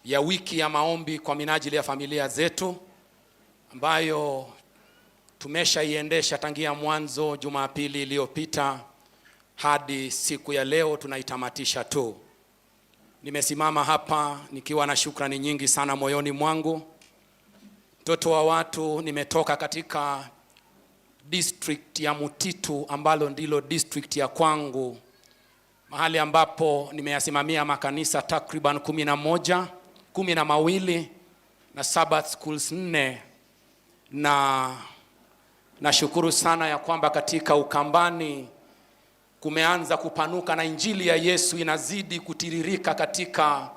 ya wiki ya maombi kwa minajili ya familia zetu ambayo tumeshaiendesha tangia mwanzo Jumapili iliyopita hadi siku ya leo tunaitamatisha tu. Nimesimama hapa nikiwa na shukrani nyingi sana moyoni mwangu. Mtoto wa watu, nimetoka katika district ya Mutitu ambalo ndilo district ya kwangu, mahali ambapo nimeyasimamia makanisa takriban 11, 12 na Sabbath schools nne, na nashukuru sana ya kwamba katika Ukambani kumeanza kupanuka na injili ya Yesu inazidi kutiririka katika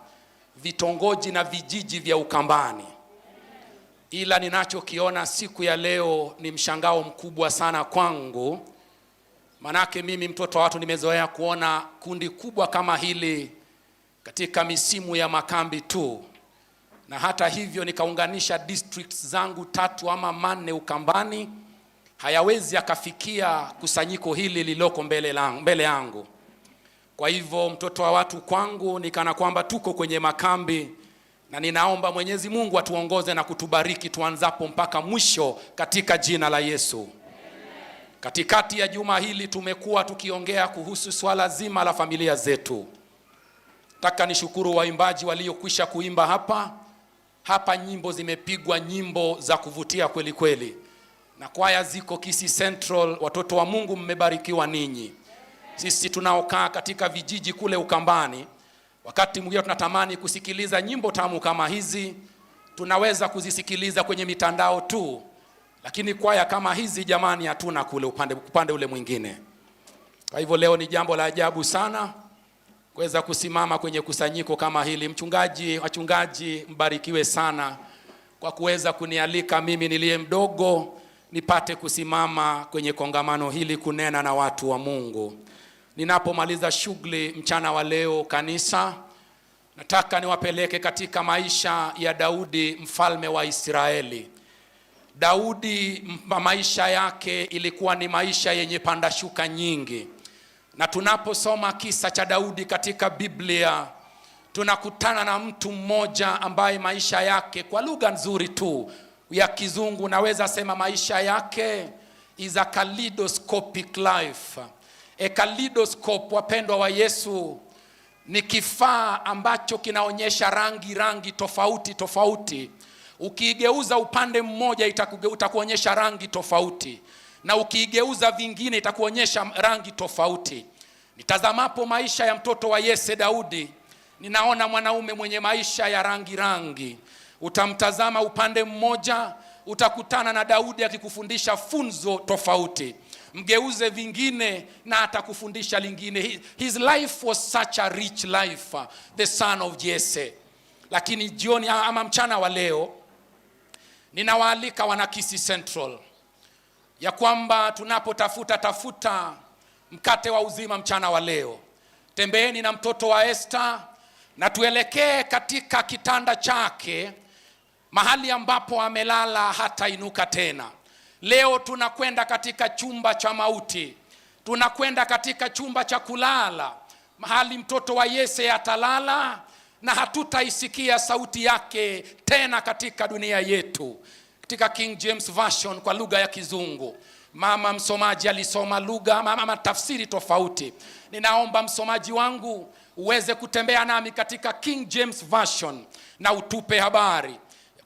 vitongoji na vijiji vya Ukambani. Ila ninachokiona siku ya leo ni mshangao mkubwa sana kwangu, manake mimi mtoto wa watu nimezoea kuona kundi kubwa kama hili katika misimu ya makambi tu, na hata hivyo nikaunganisha districts zangu tatu ama manne Ukambani, hayawezi akafikia kusanyiko hili lililoko mbele yangu. Kwa hivyo mtoto wa watu, kwangu ni kana kwamba tuko kwenye makambi, na ninaomba Mwenyezi Mungu atuongoze na kutubariki tuanzapo mpaka mwisho katika jina la Yesu. Katikati ya juma hili tumekuwa tukiongea kuhusu swala zima la familia zetu. Nataka nishukuru waimbaji waliokwisha kuimba hapa. Hapa nyimbo zimepigwa, nyimbo za kuvutia kweli kweli, na kwaya ziko Kisii Central. Watoto wa Mungu, mmebarikiwa ninyi. Sisi tunaokaa katika vijiji kule Ukambani, wakati mwingine tunatamani kusikiliza nyimbo tamu kama hizi, tunaweza kuzisikiliza kwenye mitandao tu, lakini kwaya kama hizi jamani, hatuna kule upande ule mwingine. Kwa hivyo leo ni jambo la ajabu sana kuweza kusimama kwenye kusanyiko kama hili. Mchungaji, wachungaji mbarikiwe sana kwa kuweza kunialika mimi niliye mdogo nipate kusimama kwenye kongamano hili kunena na watu wa Mungu. Ninapomaliza shughuli mchana wa leo kanisa, nataka niwapeleke katika maisha ya Daudi mfalme wa Israeli. Daudi maisha yake ilikuwa ni maisha yenye panda shuka nyingi. Na tunaposoma kisa cha Daudi katika Biblia, tunakutana na mtu mmoja ambaye maisha yake kwa lugha nzuri tu ya Kizungu naweza sema maisha yake is a kaleidoscopic life. A kaleidoscope, wapendwa wa Yesu, ni kifaa ambacho kinaonyesha rangi rangi tofauti tofauti. Ukiigeuza upande mmoja itakuonyesha rangi tofauti, na ukiigeuza vingine itakuonyesha rangi tofauti. Nitazamapo maisha ya mtoto wa Yese Daudi, ninaona mwanaume mwenye maisha ya rangi rangi. Utamtazama upande mmoja, utakutana na Daudi akikufundisha funzo tofauti. Mgeuze vingine na atakufundisha lingine. His life was such a rich life, the son of Jesse. Lakini jioni ama mchana wa leo ninawaalika wana Kisii Central ya kwamba tunapotafuta tafuta mkate wa uzima mchana wa leo, tembeeni na mtoto wa Esther na tuelekee katika kitanda chake, mahali ambapo amelala hatainuka tena. Leo tunakwenda katika chumba cha mauti, tunakwenda katika chumba cha kulala, mahali mtoto wa Yese atalala na hatutaisikia sauti yake tena katika dunia yetu. Katika King James Version kwa lugha ya Kizungu, mama msomaji alisoma lugha ama tafsiri tofauti. Ninaomba msomaji wangu uweze kutembea nami katika King James Version na utupe habari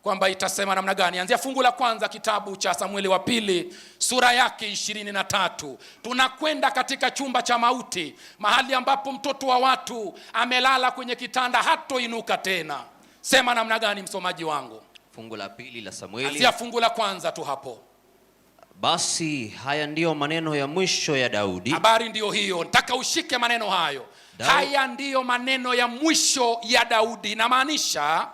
kwamba itasema namna gani. Anzia fungu la kwanza kitabu cha Samueli wa pili sura yake 23. Tunakwenda katika chumba cha mauti, mahali ambapo mtoto wa watu amelala kwenye kitanda hatoinuka tena. Sema namna gani msomaji wangu? Fungu la pili la Samueli. Anzia fungu la kwanza tu hapo. Basi haya ndiyo maneno ya mwisho ya Daudi. Habari ndiyo hiyo, nataka ushike maneno hayo. Haya ndiyo maneno ya mwisho ya Daudi. Inamaanisha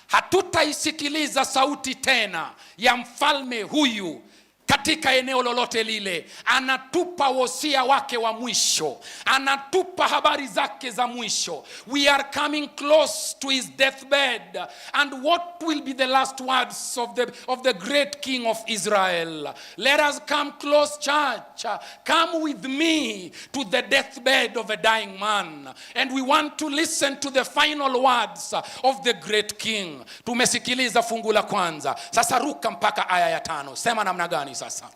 hatutaisikiliza sauti tena ya mfalme huyu Katika eneo lolote lile, anatupa wosia wake wa mwisho, anatupa habari zake za mwisho. We are coming close to his deathbed, and what will be the last words of the great king of Israel? Let us come close, church. Come with me to the deathbed of a dying man, and we want to listen to the final words of the great king. Tumesikiliza fungu la kwanza, sasa ruka mpaka aya ya 5. Sema namna gani sasa?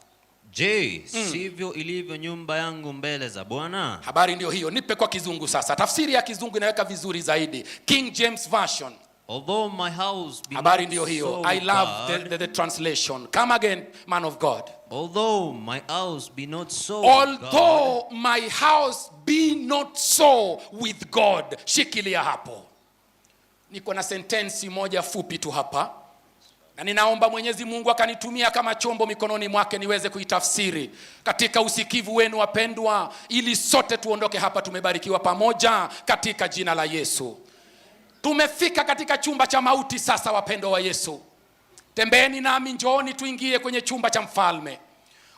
Je, sivyo ilivyo nyumba yangu mbele za Bwana? Habari ndio hiyo. Nipe kwa Kizungu sasa. Tafsiri ya Kizungu inaweka vizuri zaidi, King James Version. Although my house be Habari not ndio hiyo. So I with love God, the translation. Come again, man of God. Although my house be not so with God, Although my house be not so with God. Shikilia hapo. Niko na sentensi moja fupi tu hapa, na ninaomba Mwenyezi Mungu akanitumia kama chombo mikononi mwake niweze kuitafsiri katika usikivu wenu, wapendwa, ili sote tuondoke hapa tumebarikiwa pamoja katika jina la Yesu. Tumefika katika chumba cha mauti sasa, wapendwa wa Yesu. Tembeeni nami, njooni tuingie kwenye chumba cha mfalme.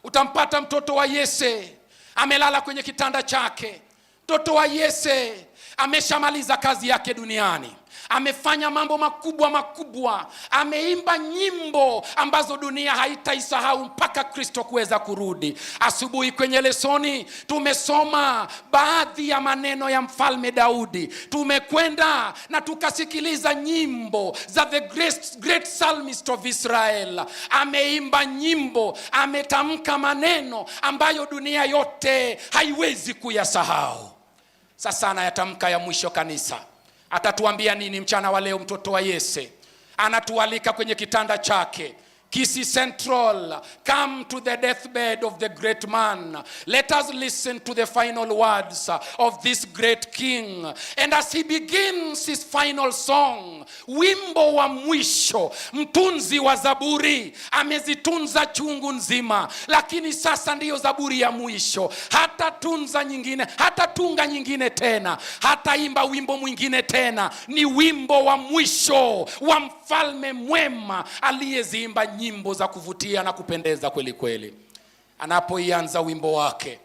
Utampata mtoto wa Yese amelala kwenye kitanda chake. Mtoto wa Yese ameshamaliza kazi yake duniani, amefanya mambo makubwa makubwa, ameimba nyimbo ambazo dunia haitaisahau mpaka Kristo kuweza kurudi. Asubuhi kwenye lesoni tumesoma baadhi ya maneno ya Mfalme Daudi, tumekwenda na tukasikiliza nyimbo za the great, great psalmist of Israel. Ameimba nyimbo, ametamka maneno ambayo dunia yote haiwezi kuyasahau. Sasa anayatamka ya mwisho, kanisa. Atatuambia nini mchana wa leo? Mtoto wa Yese anatualika kwenye kitanda chake. Kisii Central, come to the deathbed of the great man. Let us listen to the final words of this great king. And as he begins his final song, wimbo wa mwisho, mtunzi wa zaburi amezitunza chungu nzima, lakini sasa ndiyo zaburi ya mwisho. Hatatunza nyingine, hatatunga nyingine tena, hataimba wimbo mwingine tena. Ni wimbo wa mwisho wa mfalme mwema aliyeziimba nyimbo za kuvutia na kupendeza kweli kweli. Anapoianza wimbo wake,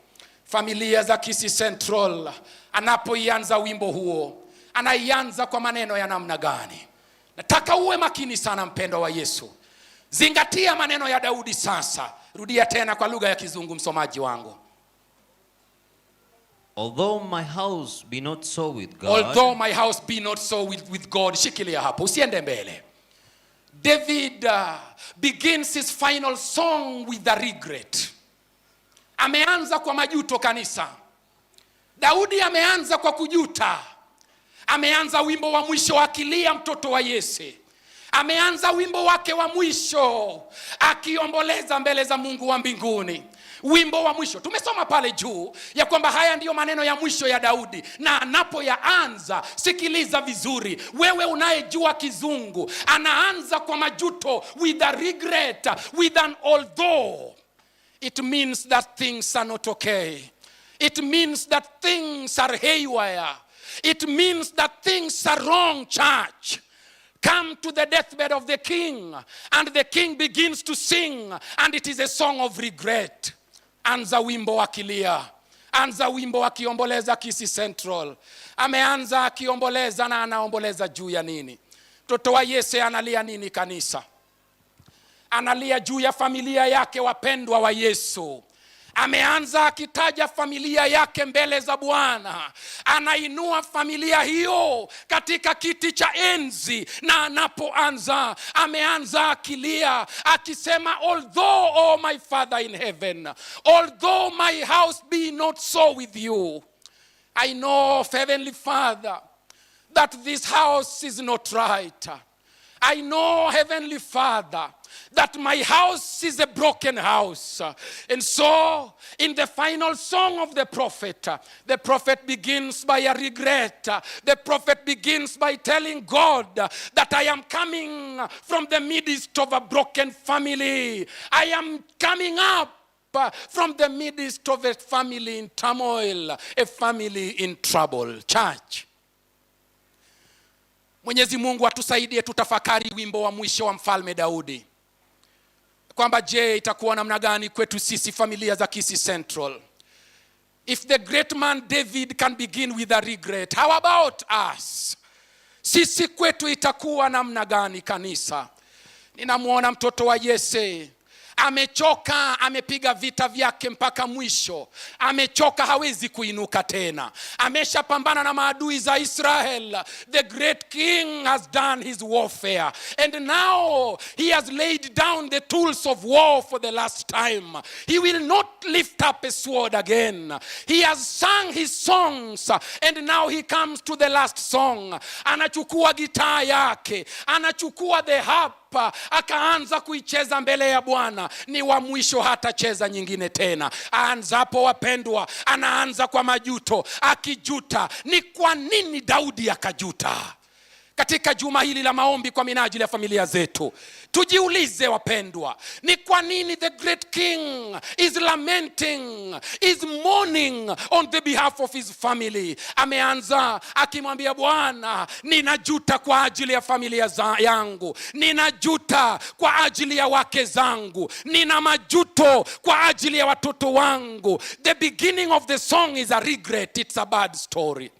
familia za Kisii Central, anapoianza wimbo huo, anaianza kwa maneno ya namna gani? Nataka uwe makini sana, mpendwa wa Yesu. Zingatia maneno ya Daudi sasa. Rudia tena kwa lugha ya Kizungu, msomaji wangu. Although my house be not so with God, Although my house be not so with God. Shikilia hapo, usiende mbele. David begins his final song with a regret. Ameanza kwa majuto, kanisa. Daudi ameanza kwa kujuta. Ameanza wimbo wa mwisho akilia mtoto wa Yese. Ameanza wimbo wake wa mwisho akiomboleza mbele za Mungu wa mbinguni. Wimbo wa mwisho tumesoma pale juu ya kwamba haya ndiyo maneno ya mwisho ya Daudi, na anapoyaanza, sikiliza vizuri, wewe unayejua Kizungu, anaanza kwa majuto, with a regret, with an although. It means that things are not okay. It means that things are haywire. It means that things are wrong, church. Come to the deathbed of the king, and the king begins to sing, and it is a song of regret. Anza wimbo akilia, anza wimbo akiomboleza. Kisii Central, ameanza akiomboleza, na anaomboleza juu ya nini? Mtoto wa Yese analia nini, kanisa? Analia juu ya familia yake, wapendwa wa Yesu. Ameanza akitaja familia yake mbele za Bwana, anainua familia hiyo katika kiti cha enzi, na anapoanza, ameanza akilia akisema, "Although, oh my Father in heaven, although my house be not so with you, I know, Heavenly Father, that this house is not right. I know, Heavenly Father, that my house is a broken house." And so, in the final song of the prophet begins by a regret. The prophet begins by telling God that I am coming from the midst of a broken family. I am coming up from the midst of a family in turmoil, a family in trouble. Church, Mwenyezi Mungu atusaidie tutafakari wimbo wa mwisho wa Mfalme Daudi. Kwamba je, itakuwa namna gani kwetu sisi familia za Kisii Central? If the great man David can begin with a regret, how about us? Sisi kwetu itakuwa namna gani, kanisa? Ninamwona mtoto wa Yese amechoka, amepiga vita vyake mpaka mwisho, amechoka, hawezi kuinuka tena, ameshapambana na maadui za Israel. The great king has done his warfare and now he has laid down the tools of war for the last time. He will not lift up a sword again. He has sung his songs and now he comes to the last song. Anachukua gitaa yake, anachukua the harp, akaanza kuicheza mbele ya Bwana. Ni wa mwisho, hatacheza nyingine tena. Aanzapo, wapendwa, anaanza kwa majuto, akijuta. Ni kwa nini Daudi akajuta? Katika juma hili la maombi kwa minajili ya familia zetu, tujiulize, wapendwa, ni kwa nini the great king is lamenting, is mourning on the behalf of his family? Ameanza akimwambia Bwana, ninajuta kwa ajili ya familia yangu, ninajuta kwa ajili ya wake zangu, nina majuto kwa ajili ya watoto wangu. The beginning of the song is a regret. It's a bad story.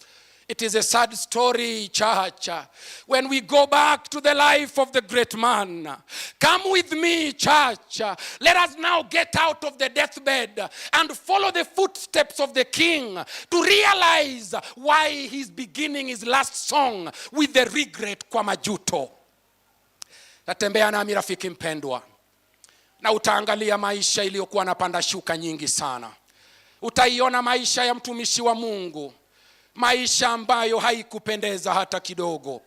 It is a sad story, church. When we go back to the life of the great man. Come with me, church. Let us now get out of the deathbed and follow the footsteps of the king to realize why he's beginning his last song with the regret, kwa majuto. Natembea nami, rafiki mpendwa, na utaangalia maisha iliyokuwa na panda shuka nyingi sana. Utaiona maisha ya mtumishi wa Mungu, maisha ambayo haikupendeza hata kidogo.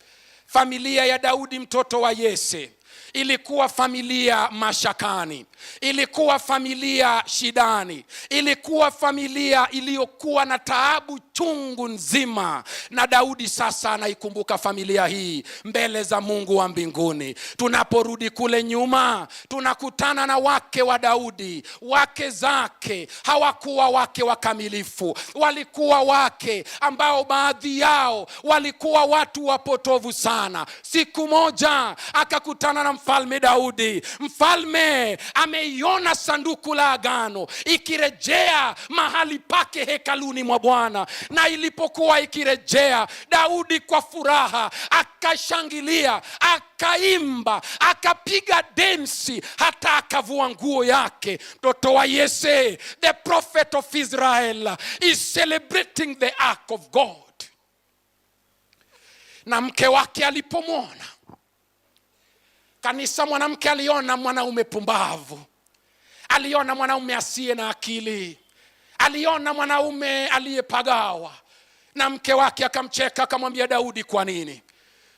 Familia ya Daudi mtoto wa Yese ilikuwa familia mashakani, ilikuwa familia shidani, ilikuwa familia iliyokuwa na taabu chungu nzima. Na Daudi sasa anaikumbuka familia hii mbele za Mungu wa mbinguni. Tunaporudi kule nyuma, tunakutana na wake wa Daudi. Wake zake hawakuwa wake wakamilifu, walikuwa wake ambao baadhi yao walikuwa watu wapotovu sana. Siku moja akakutana na mfalme Daudi. Mfalme ameiona sanduku la agano ikirejea mahali pake hekaluni mwa Bwana, na ilipokuwa ikirejea, Daudi kwa furaha akashangilia, akaimba, akapiga densi, hata akavua nguo yake. Mtoto wa Yese, the prophet of Israel, is celebrating the ark of God. Na mke wake alipomwona, kanisa, mwanamke aliona mwanaume pumbavu, aliona mwanaume asiye na akili, aliona mwanaume aliyepagawa. Na mke wake akamcheka, akamwambia Daudi, "Kwa nini?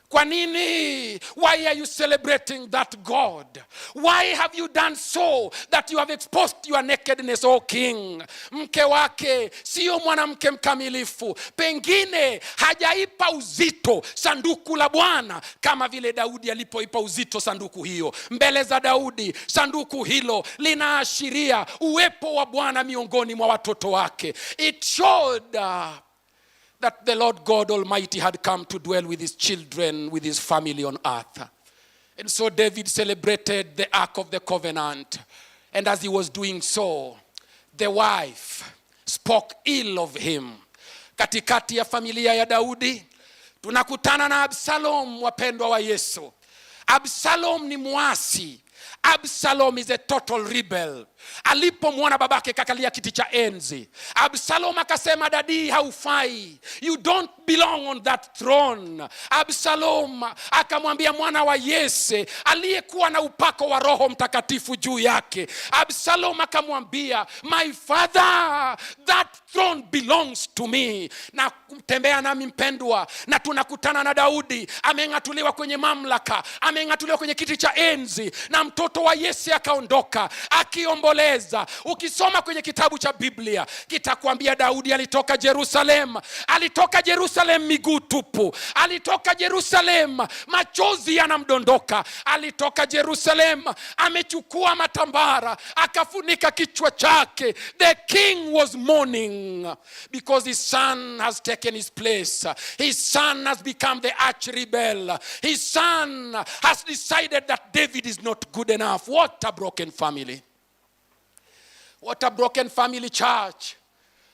Kwa nini? Why are you celebrating that God? Why have you done so that you have exposed your nakedness, O king?" Mke wake sio mwanamke mkamilifu, pengine hajaipa uzito sanduku la Bwana kama vile Daudi alipoipa uzito sanduku hiyo. Mbele za Daudi, sanduku hilo linaashiria uwepo wa Bwana miongoni mwa watoto wake. It showed that the Lord God Almighty had come to dwell with his children, with his family on earth. And so David celebrated the Ark of the Covenant. And as he was doing so, the wife spoke ill of him. Katikati ya familia ya Daudi tunakutana na Absalom, wapendwa wa Yesu. Absalom ni mwasi. Absalom is a total rebel. Alipomwona babake kakalia kiti cha enzi, Absalom akasema, "Daddy, haufai, you don't belong on that throne." Absalom akamwambia mwana wa Yese aliyekuwa na upako wa Roho Mtakatifu juu yake, Absalom akamwambia, "My father, that throne belongs to me." Na tembea nami, mpendwa, na tunakutana na Daudi ameng'atuliwa kwenye mamlaka, ameng'atuliwa kwenye kiti cha enzi, na mtoto wa Yese akaondoka akiomboleza. Aliomboleza. Ukisoma kwenye kitabu cha Biblia kitakwambia Daudi alitoka Jerusalem, alitoka Jerusalem miguu tupu, alitoka Jerusalem machozi yanamdondoka, alitoka Jerusalem amechukua matambara akafunika kichwa chake. The king was mourning because his son has taken his place. His son has become the arch rebel. His son has decided that David is not good enough. What a broken family. What a broken family, church,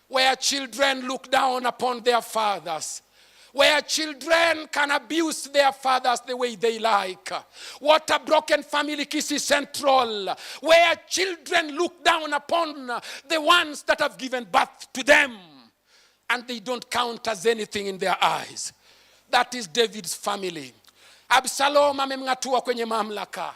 where children look down upon their fathers, where children can abuse their fathers the way they like. What a broken family, Kisii Central, where children look down upon the ones that have given birth to them and they don't count as anything in their eyes. That is David's family. Absalom amemng'atua kwenye mamlaka.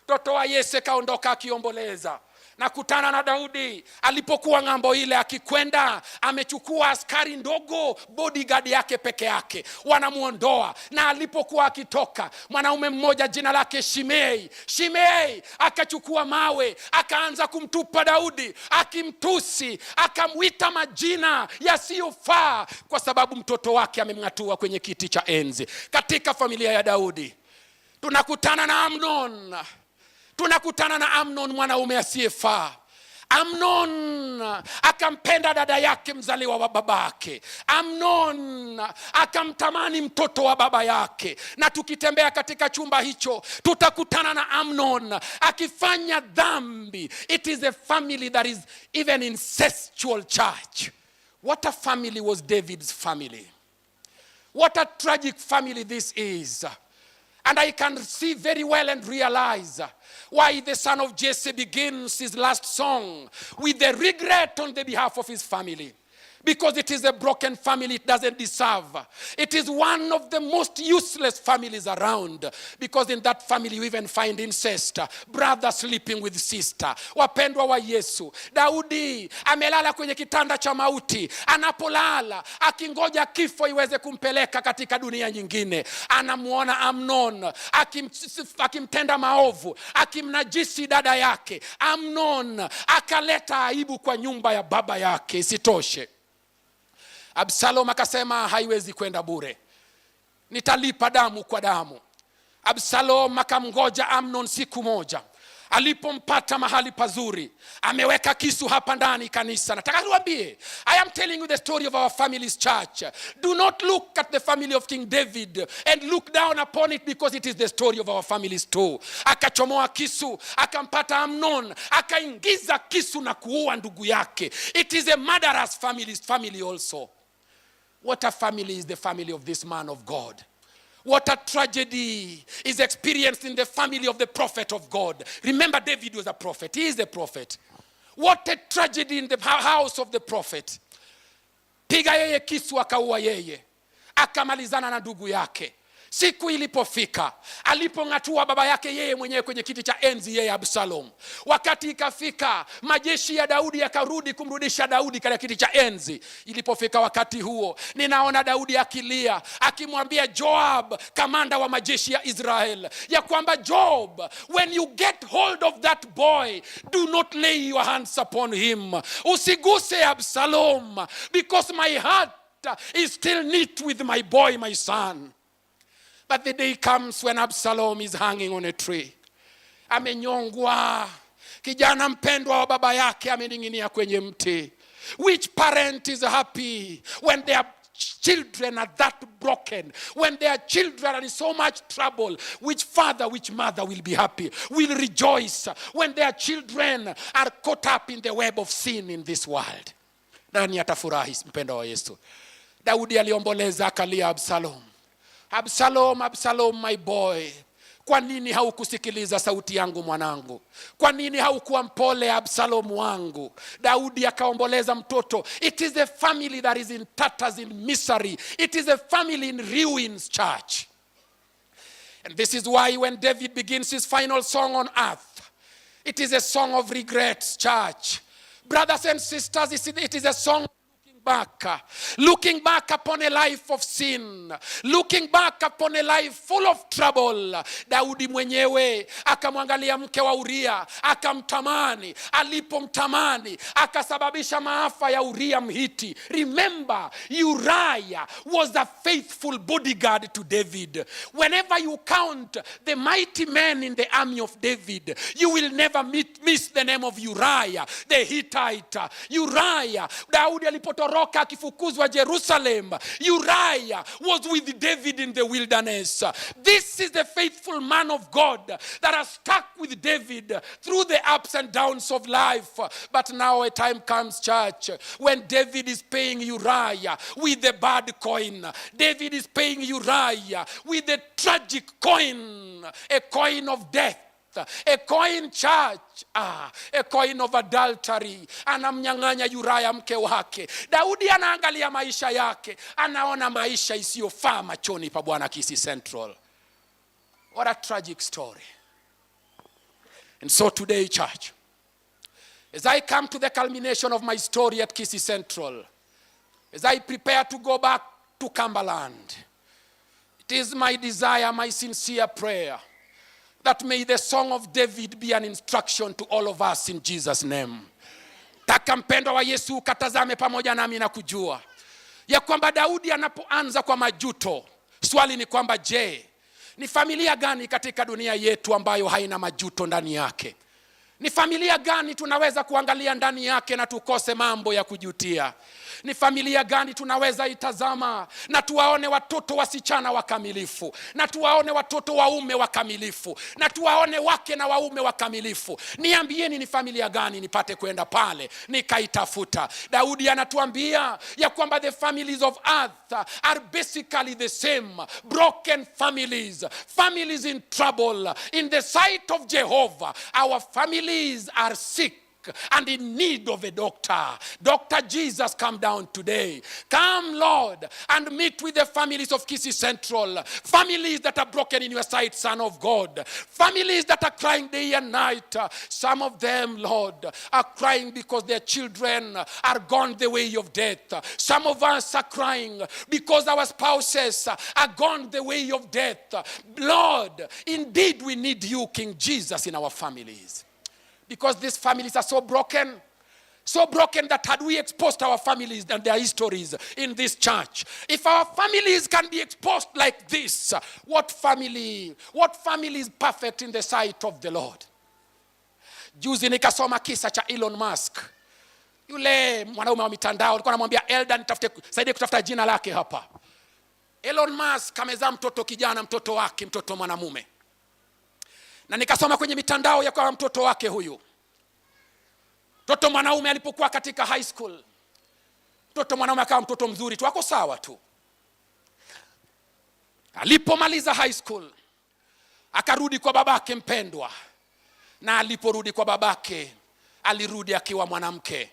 Mtoto wa Yese kaondoka akiomboleza. Nakutana na Daudi alipokuwa ng'ambo ile akikwenda, amechukua askari ndogo, bodyguard yake peke yake, wanamuondoa. Na alipokuwa akitoka, mwanaume mmoja jina lake Shimei, Shimei akachukua mawe akaanza kumtupa Daudi, akimtusi, akamwita majina yasiyofaa, kwa sababu mtoto wake amemng'atua kwenye kiti cha enzi. Katika familia ya Daudi tunakutana na Amnon, tunakutana na Amnon, mwanaume asiyefaa. Amnon akampenda dada yake mzaliwa wa babake. Amnon akamtamani mtoto wa baba yake, na tukitembea katika chumba hicho tutakutana na Amnon akifanya dhambi. It is a family that is even incestual, church. What a family was David's family! What a tragic family this is! And I can see very well and realize why the son of Jesse begins his last song with the regret on the behalf of his family. Because it is a broken family, it doesn't deserve. It is one of the most useless families around. Because in that family you even find incest, brother sleeping with sister. Wapendwa wa Yesu, Daudi amelala kwenye kitanda cha mauti. Anapolala akingoja kifo iweze kumpeleka katika dunia nyingine, anamuona Amnon akimtenda maovu, akimnajisi dada yake. Amnon akaleta aibu kwa nyumba ya baba yake. Isitoshe, Absalom akasema, "Haiwezi kwenda bure, nitalipa damu kwa damu." Absalom akamgoja Amnon siku moja. Alipompata mahali pazuri, ameweka kisu hapa ndani. Kanisa, nataka niwaambie, I am telling you the story of our family's, church. Do not look at the family of King David and look down upon it, because it is the story of our families too. Akachomoa kisu, akampata Amnon, akaingiza kisu na kuua ndugu yake. It is a murderous family also. What a family is the family of this man of God! What a tragedy is experienced in the family of the prophet of God. Remember, David was a prophet. He is a prophet. What a tragedy in the house of the prophet. Piga yeye kisu, akaua yeye, akamalizana na ndugu yake. Siku ilipofika, alipong'atua baba yake yeye mwenyewe kwenye kiti cha enzi, yeye Absalom. Wakati ikafika, majeshi ya Daudi yakarudi kumrudisha Daudi katika kiti cha enzi. Ilipofika wakati huo, ninaona Daudi akilia, akimwambia Joab, kamanda wa majeshi ya Israel, ya kwamba, "Joab, when you get hold of that boy, do not lay your hands upon him. Usiguse Absalom, because my heart is still knit with my boy, my son." But the day comes when Absalom is hanging on a tree. Amenyongwa. Kijana mpendwa wa baba yake amening'inia kwenye mti. Which parent is happy when their children are that broken, when their children are in so much trouble? Which father, which mother will be happy, will rejoice when their children are caught up in the web of sin in this world? Nani atafurahi, mpendwa wa Yesu? Daudi aliomboleza, akalia Absalom. "Absalom, Absalom, my boy, kwa nini haukusikiliza sauti yangu, mwanangu? Kwa nini haukuwa mpole, Absalom wangu?" Daudi akaomboleza mtoto. It is a family that is in tatters, in misery. It is a family in ruins, church. And this is why when David begins his final song on earth, it is a song of regrets, church. Brothers and sisters, it is a song of looking Looking back upon a life of sin, looking back upon a life full of trouble. Daudi mwenyewe akamwangalia mke wa Uria akamtamani. Alipomtamani akasababisha maafa ya Uria Mhiti. Remember, Uriah was a faithful bodyguard to David. Whenever you count the mighty men in the army of David, you will never miss the name of Uriah the Hittite. Uriah, Daudi alipotoroka akifukuzwa Jerusalem, Uriah was with David in the wilderness. This is the faithful man of God that has stuck with David through the ups and downs of life. But now a time comes, church, when David is paying Uriah with the bad coin. David is paying Uriah with the tragic coin, a coin of death, a coin, church, a coin of adultery. Anamnyang'anya Uriah mke wake. Daudi anaangalia maisha yake, anaona maisha isiyofaa machoni pa Bwana. Kisii Central, what a tragic story. And so today, church, as I come to the culmination of my story at Kisii Central, as I prepare to go back to Cumberland, it is my desire, my sincere prayer, that may the Song of David be an instruction to all of us in Jesus' name. Taka mpendwa wa Yesu ukatazame pamoja nami na kujua ya kwamba Daudi anapoanza kwa majuto, swali ni kwamba, je, ni familia gani katika dunia yetu ambayo haina majuto ndani yake? Ni familia gani tunaweza kuangalia ndani yake na tukose mambo ya kujutia? Ni familia gani tunaweza itazama na tuwaone watoto wasichana wakamilifu, na tuwaone watoto waume wakamilifu, na tuwaone wake na waume wakamilifu? Niambieni, ni familia gani nipate kwenda pale nikaitafuta? Daudi anatuambia ya kwamba the families of earth are basically the same: broken families, families in trouble. In the sight of Jehovah, our families are sick and in need of a doctor. Dr. Jesus, come down today. Come, Lord, and meet with the families of Kisii Central. Families that are broken in your sight, Son of God. Families that are crying day and night. Some of them, Lord, are crying because their children are gone the way of death. Some of us are crying because our spouses are gone the way of death. Lord, indeed we need you, King Jesus, in our families, because these families are so broken. So broken that had we exposed our families and their histories in this church, if our families can be exposed like this, what family is perfect in the sight of the Lord? Juzi nikasoma kisa cha Elon Musk, yule mwanaume wa mitandao. Alikuwa anamwambia elder, nitafute, saidie kutafuta jina lake hapa. Elon Musk amezaa mtoto kijana, mtoto wake, mtoto mwanamume, na nikasoma kwenye mitandao ya kwamba mtoto wake huyu, mtoto mwanaume, alipokuwa katika high school, mtoto mwanaume akawa mtoto mzuri tu, ako sawa tu. Alipomaliza high school akarudi kwa babake mpendwa, na aliporudi kwa babake alirudi akiwa mwanamke,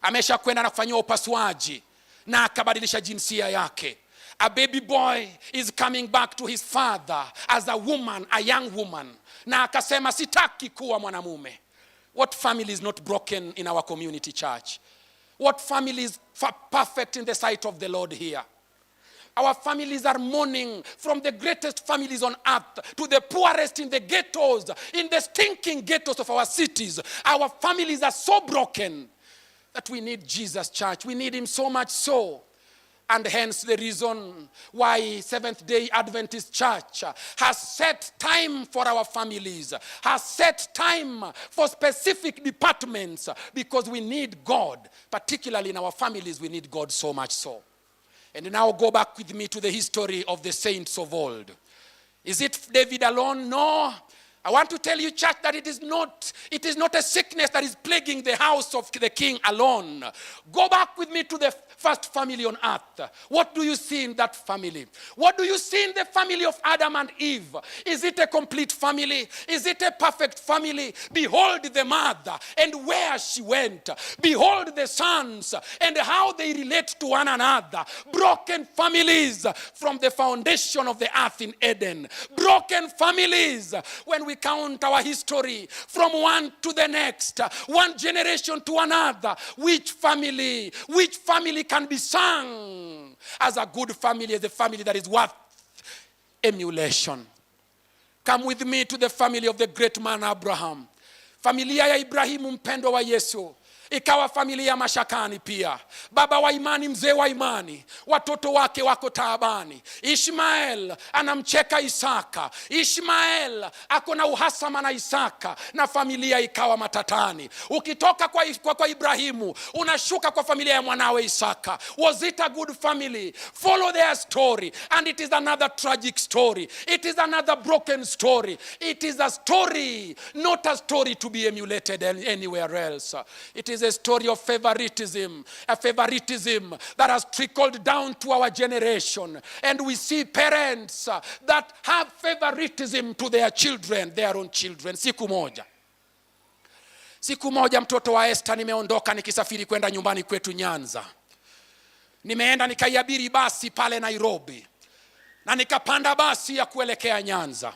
amesha kwenda na kufanyiwa upasuaji na akabadilisha jinsia yake. A baby boy is coming back to his father as a woman, a young woman, na akasema, "Sitaki kuwa mwanamume." What family is not broken in our community, church? What family is perfect in the sight of the Lord here? Our families are mourning, from the greatest families on earth to the poorest in the ghettos, in the stinking ghettos of our cities. Our families are so broken that we need Jesus, church. We need him so much so. And hence the reason why Seventh Day Adventist Church has set time for our families, has set time for specific departments, because we need God. Particularly in our families, we need God so much so. And now go back with me to the history of the saints of old. Is it David alone? No. I want to tell you, church, that it is not a sickness that is plaguing the house of the king alone. Go back with me to the first family on earth. What do you see in that family? What do you see in the family of Adam and Eve? Is it a complete family? Is it a perfect family? Behold the mother and where she went. Behold the sons and how they relate to one another. Broken families from the foundation of the earth in Eden. Broken families when we count our history from one One to the next, one generation to another. Which family, which family can be sung as a good family, as a family that is worth emulation? Come with me to the family of the great man Abraham. Familia ya Ibrahimu, mpendwa wa Yesu, ikawa familia mashakani pia. Baba wa imani, mzee wa imani, watoto wake wako taabani. Ishmael anamcheka Isaka, Ishmael ako na uhasama na Isaka, na familia ikawa matatani. Ukitoka kwa Ibrahimu unashuka kwa familia ya mwanawe Isaka. Was it a good family? Follow their story, and it is another tragic story. It is another broken story. It is a story, not a story to be emulated anywhere else. It is a story of favoritism, a favoritism that has trickled down to our generation. And we see parents that have favoritism to their children, their own children. Siku moja, siku moja, mtoto wa Esther, nimeondoka nikisafiri kwenda nyumbani kwetu Nyanza. Nimeenda nikaiabiri basi pale Nairobi na nikapanda basi ya kuelekea Nyanza.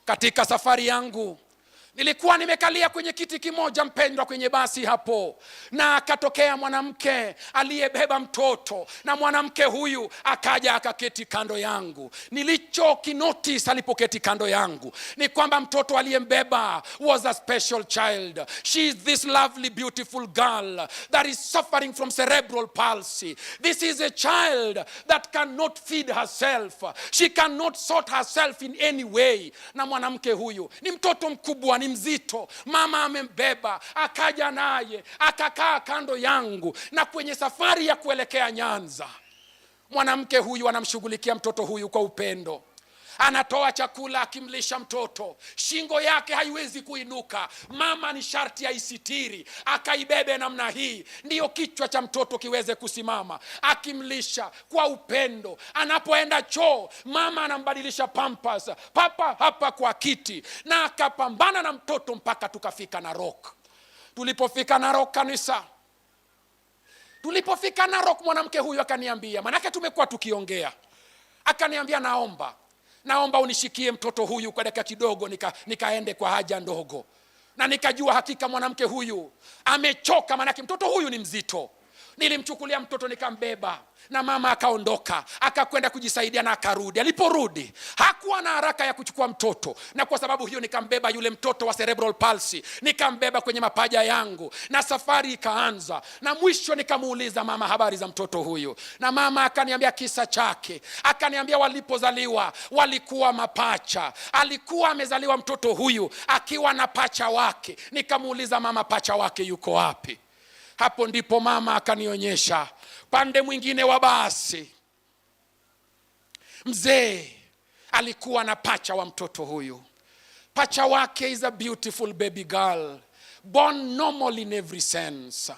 Katika safari yangu nilikuwa nimekalia kwenye kiti kimoja, mpendwa, kwenye basi hapo, na akatokea mwanamke aliyebeba mtoto, na mwanamke huyu akaja akaketi kando yangu. Nilicho kinotice alipoketi kando yangu ni kwamba mtoto aliyembeba was a special child. She is this lovely, beautiful girl that is suffering from cerebral palsy. This is a child that cannot feed herself. She cannot sort herself in any way. Na mwanamke huyu ni mtoto mkubwa, ni mzito. Mama amembeba, akaja naye akakaa kando yangu, na kwenye safari ya kuelekea Nyanza, mwanamke huyu anamshughulikia mtoto huyu kwa upendo, anatoa chakula akimlisha mtoto. Shingo yake haiwezi kuinuka, mama ni sharti aisitiri, akaibebe namna hii ndiyo kichwa cha mtoto kiweze kusimama, akimlisha kwa upendo. Anapoenda choo, mama anambadilisha pampers papa hapa kwa kiti, na akapambana na mtoto mpaka tukafika Narok. Tulipofika Narok, kanisa, tulipofika Narok, mwanamke huyu akaniambia, manake tumekuwa tukiongea, akaniambia, "Naomba, naomba unishikie mtoto huyu kwa dakika kidogo, nikaende kwa haja ndogo." Na nikajua hakika mwanamke huyu amechoka, manake mtoto huyu ni mzito. Nilimchukulia mtoto nikambeba, na mama akaondoka akakwenda kujisaidia na akarudi. Aliporudi hakuwa na haraka ya kuchukua mtoto, na kwa sababu hiyo nikambeba yule mtoto wa cerebral palsy, nikambeba kwenye mapaja yangu na safari ikaanza. Na mwisho nikamuuliza mama habari za mtoto huyu, na mama akaniambia kisa chake. Akaniambia walipozaliwa walikuwa mapacha, alikuwa amezaliwa mtoto huyu akiwa na pacha wake. Nikamuuliza mama, pacha wake yuko wapi? Hapo ndipo mama akanionyesha pande mwingine wa basi, mzee alikuwa na pacha wa mtoto huyu. Pacha wake is a beautiful baby girl, born normal in every sense,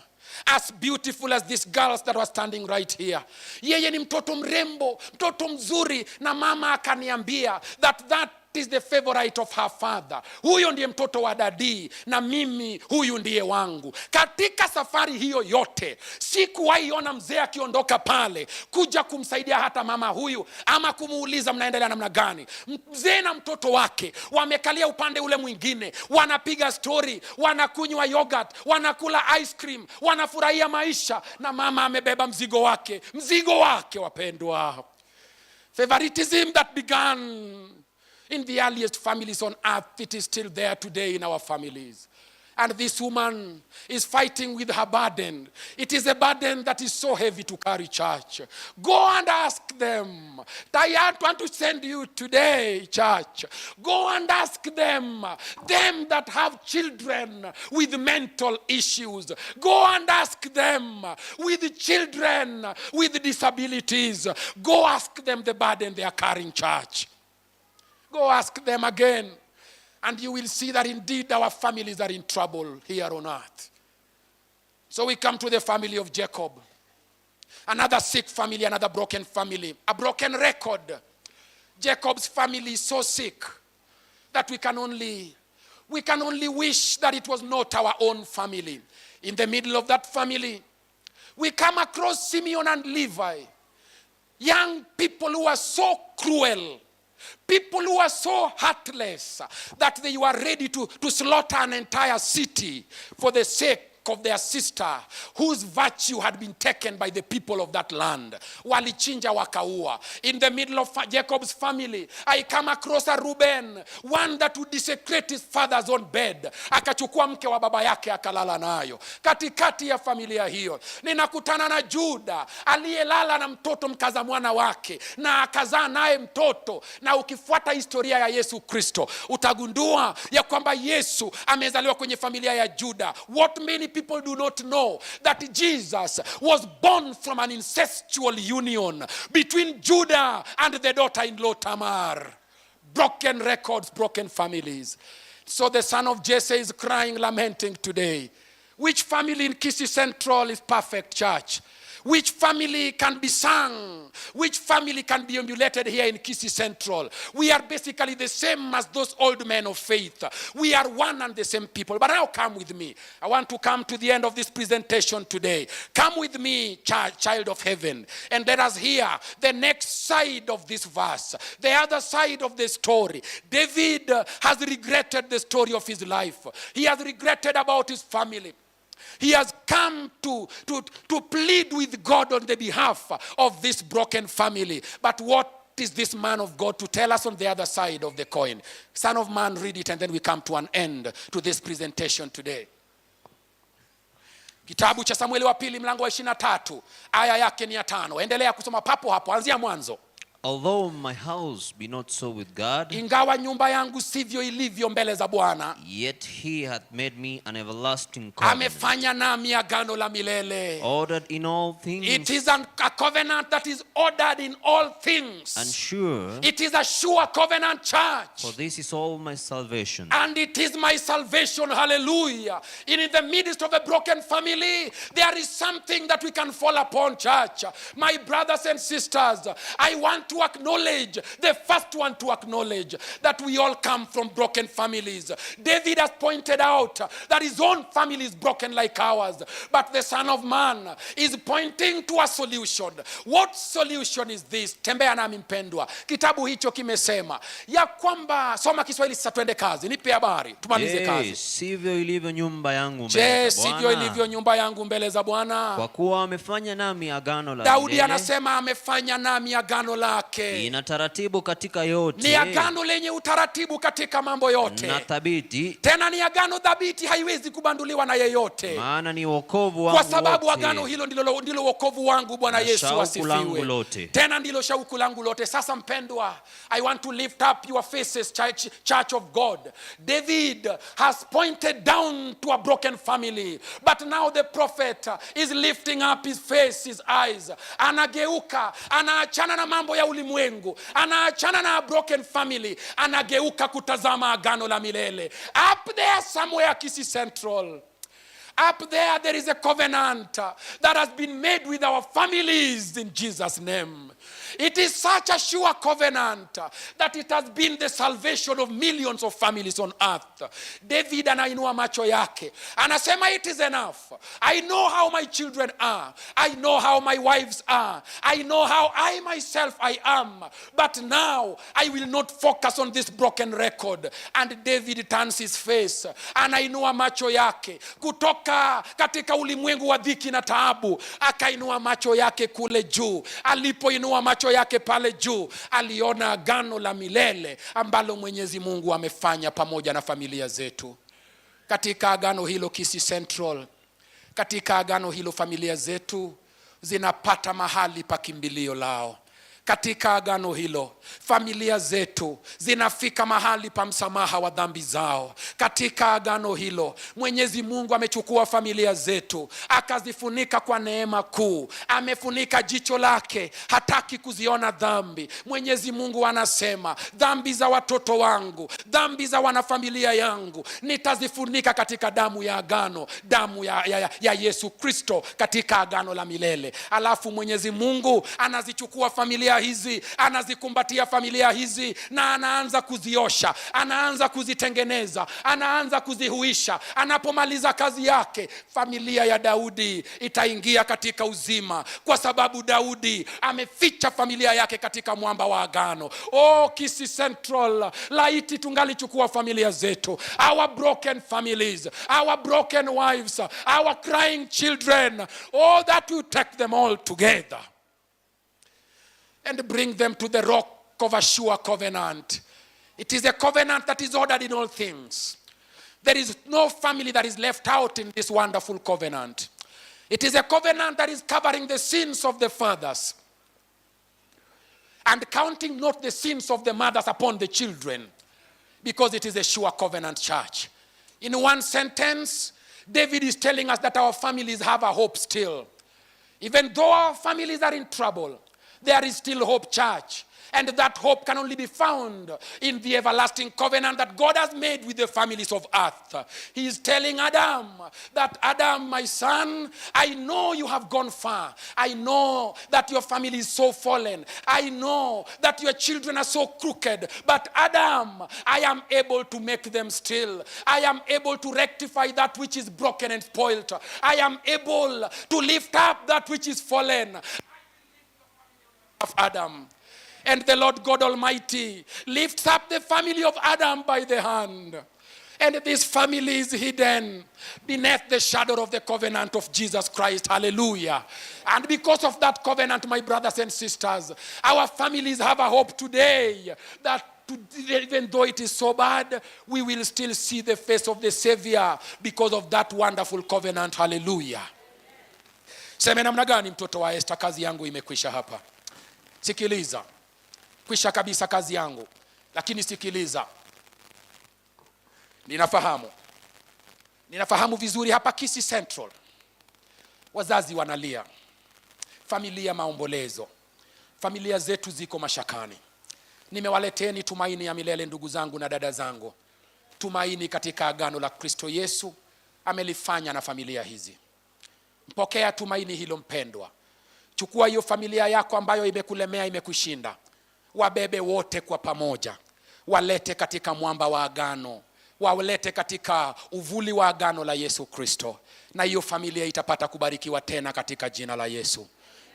as beautiful as these girls that were standing right here. Yeye ni mtoto mrembo, mtoto mzuri, na mama akaniambia that that is the favorite of her father. Huyo ndiye mtoto wa daddy na mimi huyu ndiye wangu. Katika safari hiyo yote sikuwahi ona mzee akiondoka pale kuja kumsaidia hata mama huyu ama kumuuliza mnaendelea namna gani. Mzee na mtoto wake wamekalia upande ule mwingine, wanapiga story, wanakunywa yogurt, wanakula ice cream, wanafurahia maisha, na mama amebeba mzigo wake, mzigo wake, wapendwa. Favoritism that began in the earliest families on earth, it is still there today in our families. And this woman is fighting with her burden. It is a burden that is so heavy to carry, church. Go and ask them. I want to send you today, church. Go and ask them, them that have children with mental issues. Go and ask them with children with disabilities. Go ask them the burden they are carrying, church. Go ask them again. And you will see that indeed our families are in trouble here on earth. So we come to the family of Jacob. Another sick family, another broken family, a broken record. Jacob's family is so sick that we can only wish that it was not our own family. In the middle of that family, we come across Simeon and Levi, young people who are so cruel. People who are so heartless that they were ready to slaughter an entire city for the sake of their sister whose virtue had been taken by the people of that land. Walichinja, wakaua. In the middle of Jacob's family, I come across a Reuben, one that would desecrate his father's own bed, akachukua mke wa baba yake akalala nayo. Katikati ya familia hiyo ninakutana na Juda aliyelala na mtoto mkaza mwana wake na akazaa naye mtoto. Na ukifuata historia ya Yesu Kristo, utagundua ya kwamba Yesu amezaliwa kwenye familia ya Juda. What many people do not know, that Jesus was born from an incestual union between Judah and the daughter-in-law Tamar. Broken records, broken families. So the son of Jesse is crying, lamenting today. Which family in Kisii Central is perfect, church? Which family can be sung? Which family can be emulated here in Kisii Central? We are basically the same as those old men of faith. We are one and the same people. But now come with me. I want to come to the end of this presentation today. Come with me, child of heaven, and let us hear the next side of this verse, the other side of the story. David has regretted the story of his life. He has regretted about his family. He has come to plead with God on the behalf of this broken family. But what is this man of God to tell us on the other side of the coin? Son of man, read it, and then we come to an end to this presentation today. Kitabu cha Samueli wa pili mlango wa 23, aya yake ni ya 5. Endelea kusoma papo hapo, anzia mwanzo. Although my house be not so with God, Ingawa nyumba yangu sivyo ilivyo mbele za Bwana, yet he hath made me an everlasting covenant, amefanya nami agano la milele. Ordered in all things It is a covenant that is ordered in all things. And sure, It is a sure covenant, church. For this is all my salvation. And it is my salvation. Hallelujah. In the midst of a broken family, there is something that we can fall upon, church. My brothers and sisters, I want to acknowledge, the first one to acknowledge, that we all come from broken families. David has pointed out that his own family is broken like ours. But the Son of Man is pointing to a solution. What solution is this? Tembea nami, mpendwa. Kitabu hicho kimesema ya kwamba, soma Kiswahili sasa, twende kazi. Nipe habari, tumalize Je, kazi. Sivyo ilivyo nyumba yangu mbele Je, za sivyo Bwana? ilivyo nyumba yangu mbele za Bwana? Kwa kuwa amefanya nami agano la Daudi milele, anasema amefanya nami agano lake. Ina taratibu katika yote, Ni agano lenye utaratibu katika mambo yote, na thabiti, tena ni agano dhabiti, haiwezi kubanduliwa na yeyote, maana ni wokovu wangu kwa sababu wote, agano hilo ndilo wokovu wangu. Bwana na Yesu shauku asifiwe. Langu lote. Tena ndilo shauku langu lote. Sasa mpendwa, I want to lift up your faces, church, church of God. David has pointed down to a broken family, but now the prophet is lifting up his face, his eyes. Anageuka, anaachana na mambo ya ulimwengu, anaachana na a broken family, anageuka kutazama agano la milele. Up there somewhere, Kisii Central, up there, there is a covenant that has been made with our families in Jesus' name. It is such a sure covenant that it has been the salvation of millions of families on earth. David anainua macho yake, anasema, "It is enough. I know how my children are. I know how my wives are. I know how I myself I am. But now I will not focus on this broken record." And David turns his face, anainua macho yake kutoka katika ulimwengu wa dhiki na taabu, akainua macho yake kule juu. Alipoinua macho yake pale juu, aliona agano la milele ambalo Mwenyezi Mungu amefanya pamoja na familia zetu. Katika agano hilo, Kisii Central, katika agano hilo familia zetu zinapata mahali pa kimbilio lao. Katika agano hilo familia zetu zinafika mahali pa msamaha wa dhambi zao. Katika agano hilo Mwenyezi Mungu amechukua familia zetu akazifunika kwa neema kuu, amefunika jicho lake, hataki kuziona dhambi. Mwenyezi Mungu anasema, "Dhambi za watoto wangu, dhambi za wanafamilia yangu nitazifunika katika damu ya agano, damu ya Yesu Kristo katika agano la milele." Alafu Mwenyezi Mungu anazichukua familia familia hizi, anazikumbatia familia hizi na anaanza kuziosha, anaanza kuzitengeneza, anaanza kuzihuisha. Anapomaliza kazi yake, familia ya Daudi itaingia katika uzima, kwa sababu Daudi ameficha familia yake katika mwamba wa agano. Oh, Kisii Central, laiti tungalichukua familia zetu, our broken families, our broken wives, our crying children, oh, that you take them all together and bring them to the rock of a sure covenant. It is a covenant that is ordered in all things. There is no family that is left out in this wonderful covenant. It is a covenant that is covering the sins of the fathers and counting not the sins of the mothers upon the children, because it is a sure covenant, church. In one sentence, David is telling us that our families have a hope still. Even though our families are in trouble, there is still hope, church. And that hope can only be found in the everlasting covenant that God has made with the families of earth. He is telling Adam that, "Adam, my son, I know you have gone far. I know that your family is so fallen. I know that your children are so crooked. But Adam, I am able to make them still. I am able to rectify that which is broken and spoilt. I am able to lift up that which is fallen." Of Adam. And the Lord God Almighty lifts up the family of Adam by the hand. And this family is hidden beneath the shadow of the covenant of Jesus Christ. Hallelujah. And because of that covenant, my brothers and sisters, our families have a hope today that even though it is so bad, we will still see the face of the Savior because of that wonderful covenant. Hallelujah. Seme namna gani, mtoto wa Esther? Kazi yangu imekwisha hapa. Sikiliza, kwisha kabisa kazi yangu, lakini sikiliza, ninafahamu vizuri hapa Kisii Central wazazi wanalia, familia maombolezo, familia zetu ziko mashakani. Nimewaleteni tumaini ya milele, ndugu zangu na dada zangu, tumaini katika agano la Kristo Yesu amelifanya na familia hizi. Mpokea tumaini hilo, mpendwa. Chukua hiyo familia yako ambayo imekulemea, imekushinda, wabebe wote kwa pamoja, walete katika mwamba wa agano, walete katika uvuli wa agano la Yesu Kristo, na hiyo familia itapata kubarikiwa tena katika jina la Yesu.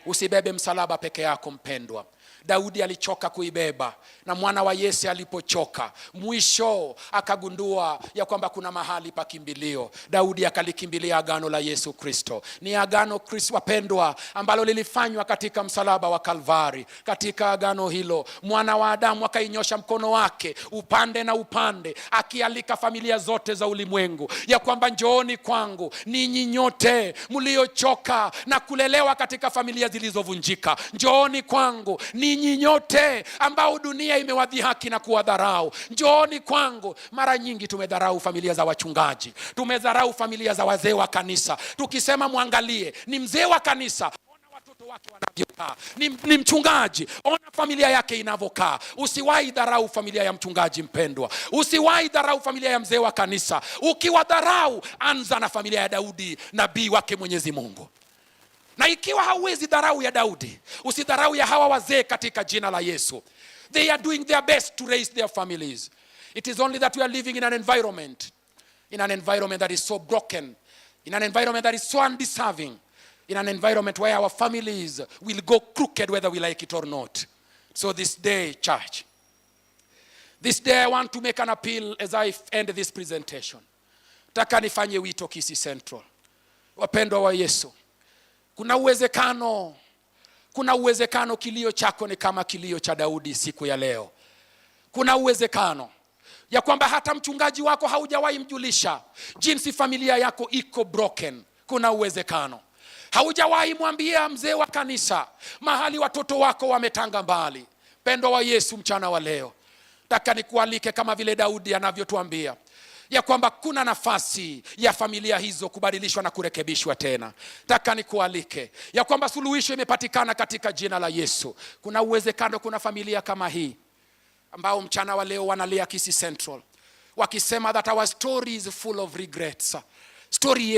Usibebe msalaba peke yako, mpendwa. Daudi alichoka kuibeba, na mwana wa Yese alipochoka, mwisho akagundua ya kwamba kuna mahali pa kimbilio. Daudi akalikimbilia agano la Yesu Kristo. Ni agano Kristo, wapendwa, ambalo lilifanywa katika msalaba wa Kalvari. Katika agano hilo, mwana wa Adamu akainyosha mkono wake upande na upande, akialika familia zote za ulimwengu ya kwamba, "Njooni kwangu ninyi nyote mliochoka na kulelewa katika familia zilizovunjika. Njooni kwangu ninyi nyote ambao dunia imewadhihaki na kuwadharau, njooni kwangu." Mara nyingi tumedharau familia za wachungaji, tumedharau familia za wazee wa kanisa, tukisema, "Mwangalie, ni mzee wa kanisa, ona watoto wake wanavyokaa, ni mchungaji, ona familia yake inavyokaa." Usiwahi dharau familia ya mchungaji, mpendwa, usiwahi dharau familia ya mzee wa kanisa. Ukiwadharau, anza na familia ya Daudi, nabii wake Mwenyezi Mungu. Na ikiwa hauwezi dharau ya Daudi, usidharau ya hawa wazee katika jina la Yesu. They are doing their best to raise their families. It is only that we are living in an environment that is so broken, in an environment that is so undeserving, in an environment where our families will go crooked whether we like it or not. So this day, church, this day I want to make an appeal as I end this presentation. Taka nifanye wito Kisii Central. Wapendwa wa Yesu, kuna uwezekano kilio chako ni kama kilio cha Daudi siku ya leo. Kuna uwezekano ya kwamba hata mchungaji wako haujawahi mjulisha jinsi familia yako iko broken. Kuna uwezekano haujawahi mwambia mzee wa kanisa mahali watoto wako wametanga mbali. Mpendwa wa Yesu, mchana wa leo taka nikualike kama vile Daudi anavyotuambia ya kwamba kuna nafasi ya familia hizo kubadilishwa na kurekebishwa tena. Taka nikualike ya kwamba suluhisho imepatikana katika jina la Yesu. Kuna uwezekano kuna familia kama hii ambao mchana wa leo wanalia Kisii Central wakisema that our story is full of regrets. Story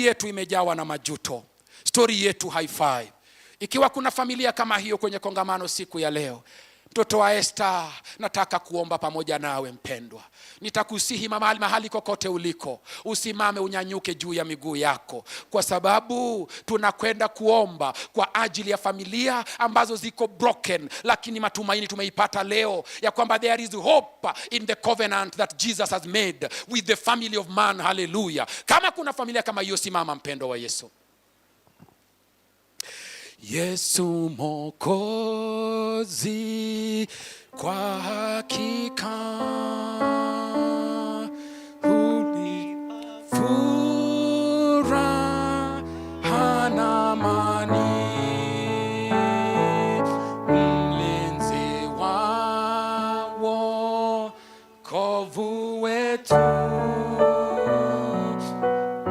yetu imejawa na majuto. Story yetu haifai. Ikiwa kuna familia kama hiyo kwenye kongamano siku ya leo, mtoto wa Esther, nataka kuomba pamoja nawe mpendwa. Nitakusihi mahali kokote uliko, usimame unyanyuke juu ya miguu yako, kwa sababu tunakwenda kuomba kwa ajili ya familia ambazo ziko broken, lakini matumaini tumeipata leo ya kwamba there is hope in the covenant that Jesus has made with the family of man. Haleluya! Kama kuna familia kama hiyo, simama mpendwa wa Yesu. Yesu Mwokozi, kwa hakika hunipa furaha na amani, mlinzi wa wokovu wetu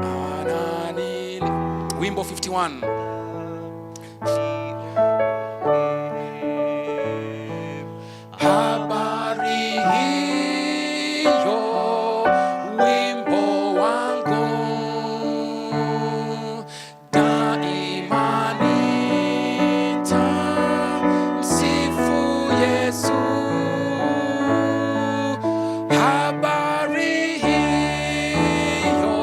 anani. Wimbo 51. Habari hiyo wimbo wangu daima nitamsifu Yesu. Habari hiyo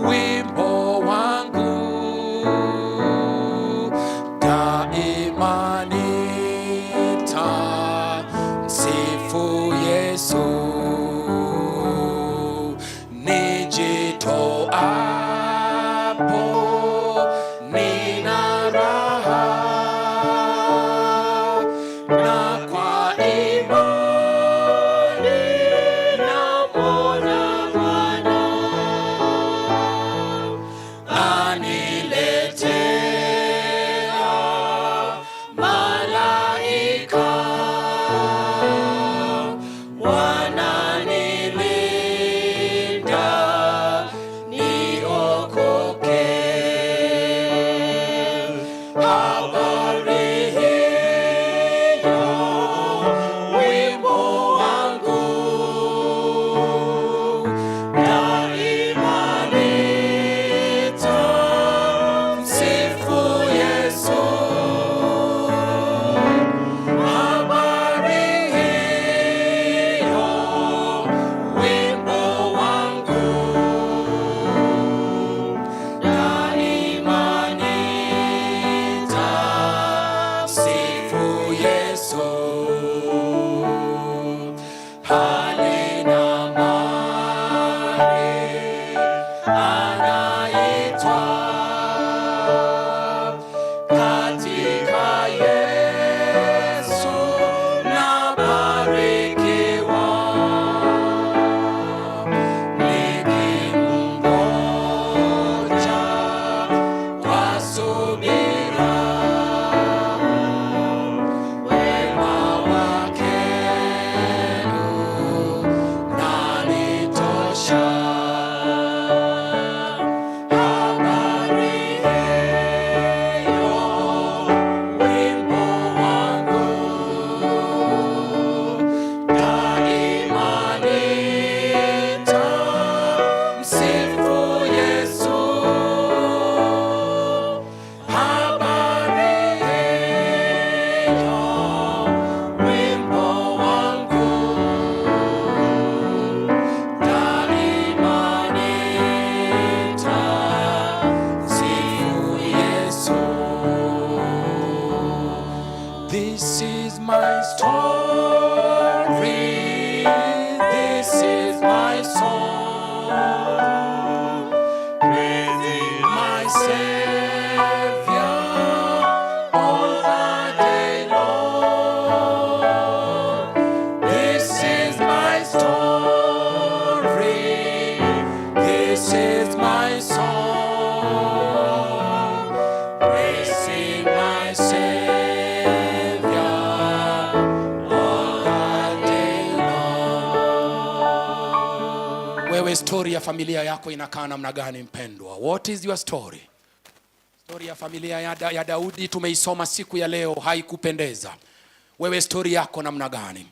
wimbo wangu daima nitamsifu Yesu. Nijitoapo nina raha na kwa imani namwona Bwana aniletea malaika wananilinda niokoke. Habari hiyo wimbo wangu daima nitamsifu Yesu. Habari hiyo wimbo wangu daima nitamsifu Yesu. Hali na mali anaitwa katika Yesu nabarikiwa, nikimngoja kwa subira, wema wake unanitosha. Habari hiyo wimbo wangu daima nitamsifu Yesu. Habari hiyo wimbo wangu daima nitamsifu Yesu. This is my story, this is my song, praising my Savior all the day long. This is my story, this is my song, praising my Savior all the day long. Wewe, story ya familia yako inakaa namna gani mpendwa? What is your story? Story ya familia ya Daudi tumeisoma siku ya leo, haikupendeza. Wewe story yako namna gani?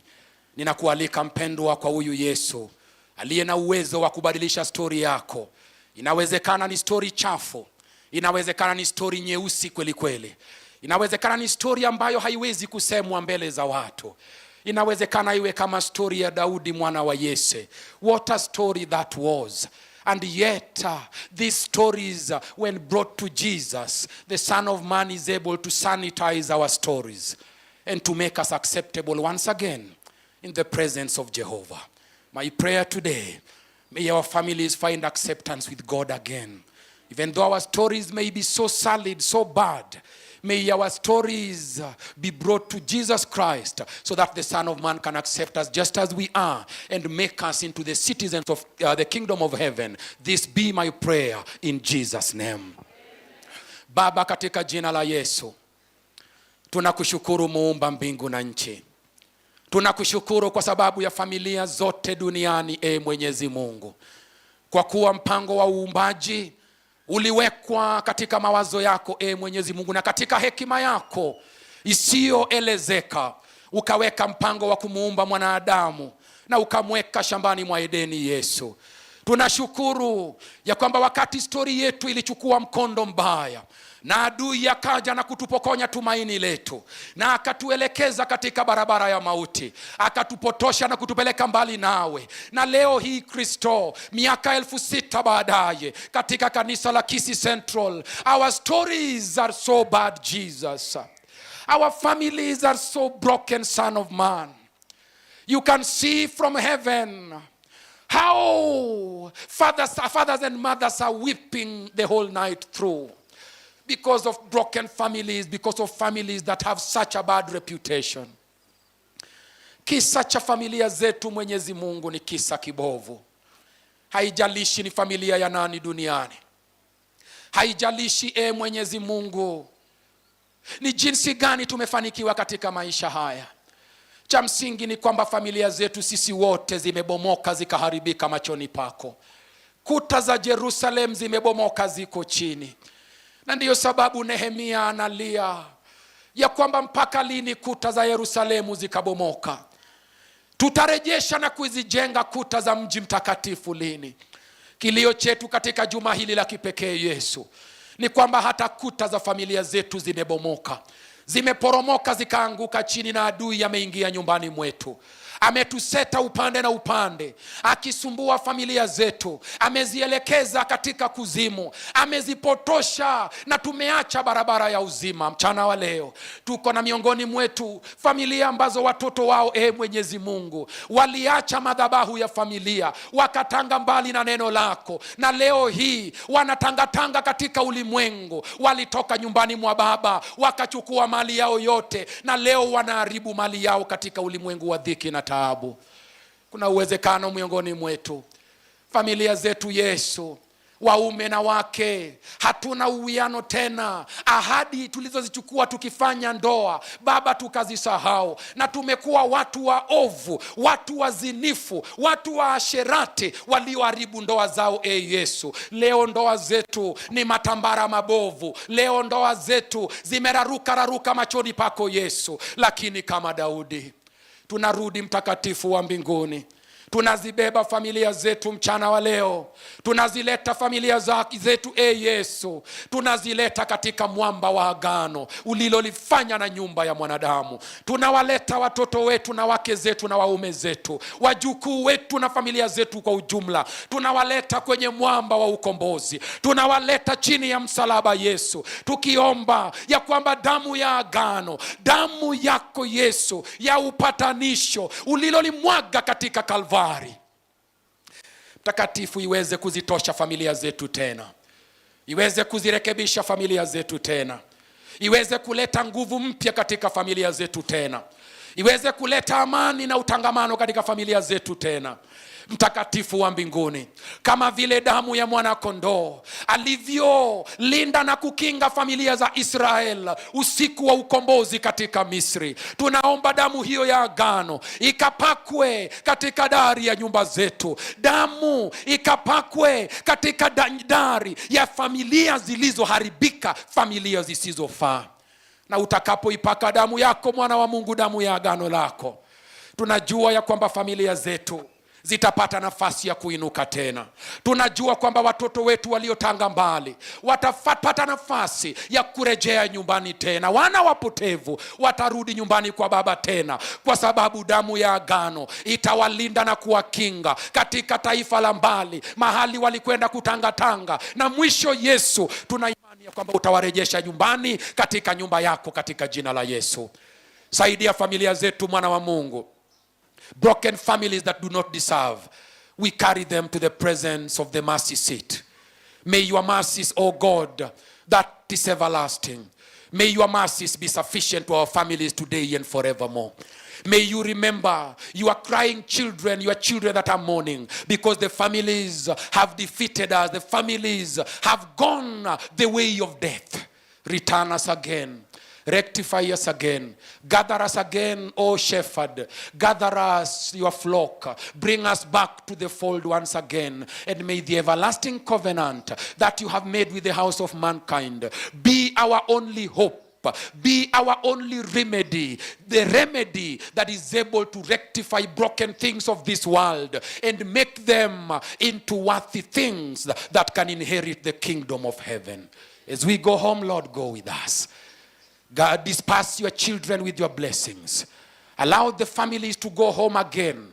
Ninakualika mpendwa, kwa huyu Yesu aliye na uwezo wa kubadilisha stori yako. Inawezekana ni stori chafu. Inawezekana ni stori nyeusi kweli kweli. Inawezekana ni stori ambayo haiwezi kusemwa mbele za watu. Inawezekana iwe kama stori ya Daudi mwana wa Yese. What a story that was. And yet, these stories, when brought to Jesus, the Son of Man is able to sanitize our stories and to make us acceptable once again in the presence of Jehovah. My prayer today, may our families find acceptance with God again. Even though our stories may be so solid, so bad, may our stories be brought to Jesus Christ so that the Son of Man can accept us just as we are and make us into the citizens of the kingdom of heaven. This be my prayer in Jesus' name. Baba, katika jina la Yesu, tunakushukuru Muumba mbingu na nchi. Tunakushukuru kwa sababu ya familia zote duniani, e Mwenyezi Mungu, kwa kuwa mpango wa uumbaji uliwekwa katika mawazo yako, e Mwenyezi Mungu, na katika hekima yako isiyoelezeka ukaweka mpango wa kumuumba mwanadamu na ukamweka shambani mwa Edeni. Yesu, tunashukuru ya kwamba wakati stori yetu ilichukua mkondo mbaya na adui akaja na kutupokonya tumaini letu na akatuelekeza katika barabara ya mauti, akatupotosha na kutupeleka mbali nawe. Na leo hii Kristo, miaka 6,000 baadaye, katika kanisa la Kisii Central, our stories are so bad, Jesus. Our families are so broken, Son of Man. You can see from heaven how fathers and mothers are weeping the whole night through because of broken families, because of families that have such a bad reputation. Kisa cha familia zetu, Mwenyezi Mungu, ni kisa kibovu. Haijalishi ni familia ya nani duniani, haijalishi, e Mwenyezi Mungu, ni jinsi gani tumefanikiwa katika maisha haya. Cha msingi ni kwamba familia zetu sisi wote zimebomoka, zikaharibika machoni pako. Kuta za Jerusalem zimebomoka, ziko chini, na ndiyo sababu Nehemia analia ya kwamba mpaka lini kuta za Yerusalemu zikabomoka? Tutarejesha na kuzijenga kuta za mji mtakatifu lini? Kilio chetu katika juma hili la kipekee, Yesu, ni kwamba hata kuta za familia zetu zimebomoka, zimeporomoka, zikaanguka chini, na adui ameingia nyumbani mwetu, ametuseta upande na upande, akisumbua familia zetu, amezielekeza katika kuzimu, amezipotosha na tumeacha barabara ya uzima. Mchana wa leo tuko na miongoni mwetu familia ambazo watoto wao, e Mwenyezi Mungu, waliacha madhabahu ya familia, wakatanga mbali na neno lako, na leo hii wanatangatanga katika ulimwengu. Walitoka nyumbani mwa baba wakachukua mali yao yote, na leo wanaharibu mali yao katika ulimwengu wa dhiki na taabu. Kuna uwezekano miongoni mwetu familia zetu, Yesu, waume na wake, hatuna uwiano tena. Ahadi tulizozichukua tukifanya ndoa, Baba, tukazisahau, na tumekuwa watu waovu, watu wazinifu, watu wa asherati walioharibu ndoa zao. E Yesu, leo ndoa zetu ni matambara mabovu, leo ndoa zetu zimeraruka raruka machoni pako Yesu, lakini kama Daudi tunarudi, Mtakatifu wa mbinguni, tunazibeba familia zetu mchana wa leo, tunazileta familia zetu, e Yesu, tunazileta katika mwamba wa agano ulilolifanya na nyumba ya mwanadamu. Tunawaleta watoto wetu na wake zetu na waume zetu, wajukuu wetu na familia zetu kwa ujumla, tunawaleta kwenye mwamba wa ukombozi, tunawaleta chini ya msalaba Yesu, tukiomba ya kwamba damu ya agano, damu yako Yesu ya upatanisho ulilolimwaga katika Kalvari Mtakatifu, iweze kuzitosha familia zetu tena, iweze kuzirekebisha familia zetu tena, iweze kuleta nguvu mpya katika familia zetu tena, iweze kuleta amani na utangamano katika familia zetu tena. Mtakatifu wa mbinguni, kama vile damu ya mwanakondoo alivyolinda na kukinga familia za Israel usiku wa ukombozi katika Misri, tunaomba damu hiyo ya agano ikapakwe katika dari ya nyumba zetu, damu ikapakwe katika dari ya familia zilizoharibika, familia zisizofaa. Na utakapoipaka damu yako, mwana wa Mungu, damu ya agano lako, tunajua ya kwamba familia zetu zitapata nafasi ya kuinuka tena. Tunajua kwamba watoto wetu waliotanga mbali watapata nafasi ya kurejea nyumbani tena. Wana wapotevu watarudi nyumbani kwa Baba tena, kwa sababu damu ya agano itawalinda na kuwakinga katika taifa la mbali, mahali walikwenda kutangatanga. Na mwisho, Yesu, tuna imani ya kwamba utawarejesha nyumbani katika nyumba yako, katika jina la Yesu. Saidia familia zetu, mwana wa Mungu. Broken families that do not deserve, we carry them to the presence of the mercy seat. May your mercies, O God, that is everlasting, may your mercies be sufficient to our families today and forevermore. May you remember your crying children, your children that are mourning because the families have defeated us, the families have gone the way of death. Return us again. Rectify us again. Gather us again, O shepherd. Gather us, your flock. Bring us back to the fold once again. And may the everlasting covenant that you have made with the house of mankind be our only hope, be our only remedy, the remedy that is able to rectify broken things of this world and make them into worthy things that can inherit the kingdom of heaven. As we go home, Lord, go with us. God, disperse your children with your blessings. Allow the families to go home again.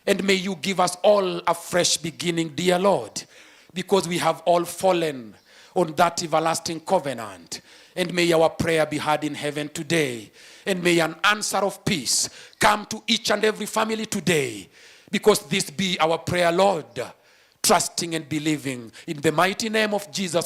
And may you give us all a fresh beginning, dear Lord, because we have all fallen on that everlasting covenant. And may our prayer be heard in heaven today. And may an answer of peace come to each and every family today, because this be our prayer, Lord, trusting and believing in the mighty name of Jesus.